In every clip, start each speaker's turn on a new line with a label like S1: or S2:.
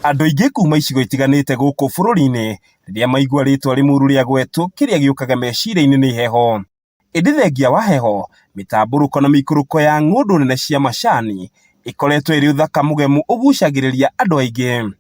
S1: Andũ aingĩ kuma icigo itiganĩte gũkũ bũrũri-inĩ rĩrĩa maigua rĩtwa Limuru rĩagwetwo kĩrĩa gĩũkaga meciria-inĩ nĩ heho. Ĩndĩ thengia wa heho, mĩtambũrũko na mĩikũrũko ya ng'ũndũ nene cia macani ĩkoretwo ĩrĩ ũthaka mũgemu ũgucagĩrĩria andũ aingĩ.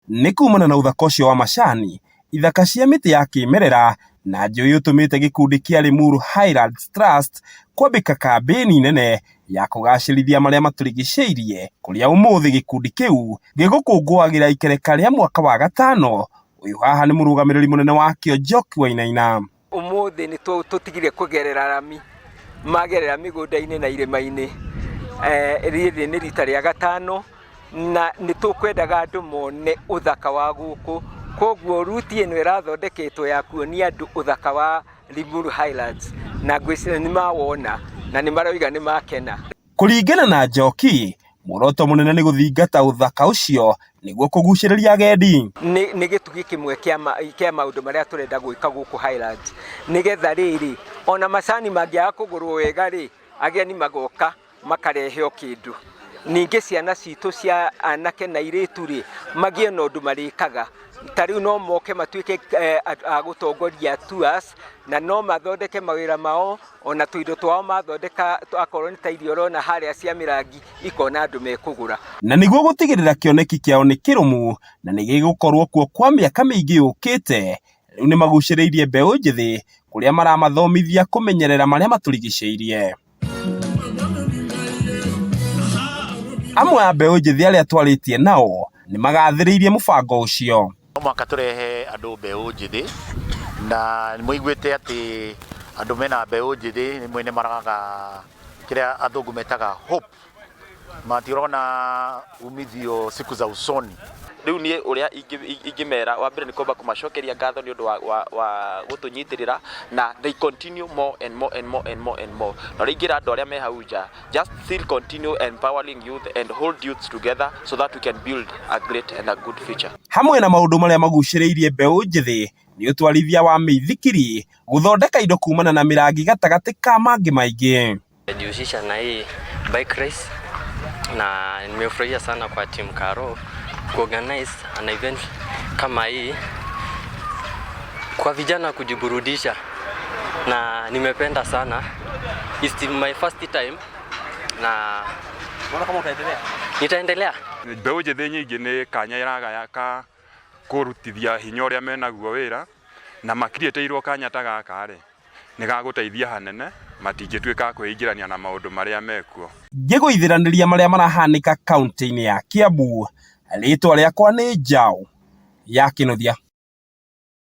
S1: Nĩ kumana na ũthaka ũcio wa macani, ithaka cia mĩtĩ ya kĩmerera na njũĩ ũtũmĩte gĩkundi kĩa Limuru Highlands Trust kwambĩka kambĩni nene ya kũgacĩrithia marĩa matũrigicĩirie kũrĩa ũmũthĩ gĩkundi kĩu gĩgũkũngũagĩra ikereka rĩa mwaka wa gatano. Ũyũ haha nĩ mũrũgamĩrĩri mũnene wakĩo Njoki Wainaina.
S2: Ũmũthĩ nĩ tũtigire kũgerera rami, magerera mĩgũnda-inĩ na irĩma-inĩ. Rĩrĩ nĩ rita rĩa gatano na nĩ tũkwendaga andũ mone ũthaka wa gũkũ. Koguo ruti ĩno ĩrathondeketwo ya kuonia andũ ũthaka wa Limuru Highlands na ngwĩciria nĩ mawona na nĩ maroiga nĩ makena.
S1: Kũringana na Njoki, muoroto mũnene nĩ gũthingata ũthaka ũcio nĩguo kũgucĩrĩria agendi.
S2: Nĩ gĩtugĩ kĩmwe kĩa maũndũ marĩa tũrenda gwĩka gũkũ Highlands, nĩgetha rĩrĩ, ona macani mangĩaga kũgũrwo wega rĩ, ageni magoka makarehe o kĩndũ. Ningĩ ciana citũ cia anake na airĩtu rĩ, magĩe na ũndũ marĩkaga. Ta rĩu no moke matuĩke a gũtongoria tours na no mathondeke mawĩra mao ona tũindo twao mathondeka akorwo nĩ ta irio ũrona harĩa cia mĩrangi ikona andũ mekũgũra.
S1: Na nĩguo gũtigĩrĩra kĩoneki kĩao nĩ kĩrũmu na nĩ gĩgũkorwo kuo kwa mĩaka mĩingĩ yũkĩte, rĩu nĩ magucĩrĩirie mbeũ njĩthĩ kũrĩa maramathomithia kũmenyerera marĩa matũrigicĩirie. Amwe a mbeũ njĩthĩ arĩa twarĩtie nao nĩ magathĩrĩirie mũbango ũcio.
S3: No mũhaka tũrehe andũ mbeũ njĩthĩ na nĩ mũiguĩte atĩ andũ mena mbeũ njĩthĩ rĩmwe nĩ maragaga kĩrĩa athũngũ metaga hope, matirona umithio siku za usoni.
S4: Rĩu niĩ ũrĩa ingĩmera wa mbere nĩ kwamba kũmacokeria ngatho nĩ ũndũ wa gũtũnyitĩrĩra na they continue more and more and more and more and more. Na ũrĩa ingĩra andũ arĩa me hau nja, just still continue empowering youth and hold youths together so that we can build a great and a good future.
S1: Hamwe na maũndũ marĩa magucĩrĩirie mbeũ njĩthĩ nĩ ũtwarithia wa mĩithikiri, gũthondeka indo kumana na mĩrangi gatagatĩ ka mangĩ maingĩ.
S5: Nimejihusisha na hii bike race na nimefurahia sana kwa team Karo kuorganize an event kama hii kwa vijana kujiburudisha, na nimependa sana. It's my first time na
S4: Unaona kama utaendelea?
S5: Nitaendelea.
S6: Mbeũ njĩthĩ nyingĩ nĩ kanya ĩragaya ka kũrutithia hinya ũrĩa menaguo wĩra, na makiriĩtĩirwo kanya ta gaka rĩ, nĩ gagũteithia hanene, matingĩtuĩka a kwĩingĩrania na maũndũ marĩa mekuo.
S1: Ngĩgũithĩranĩria marĩa marahanĩka kaunti-inĩ ya Kiambu, rĩtwa rĩakwa nĩ Njaũ ya Kĩnuthia.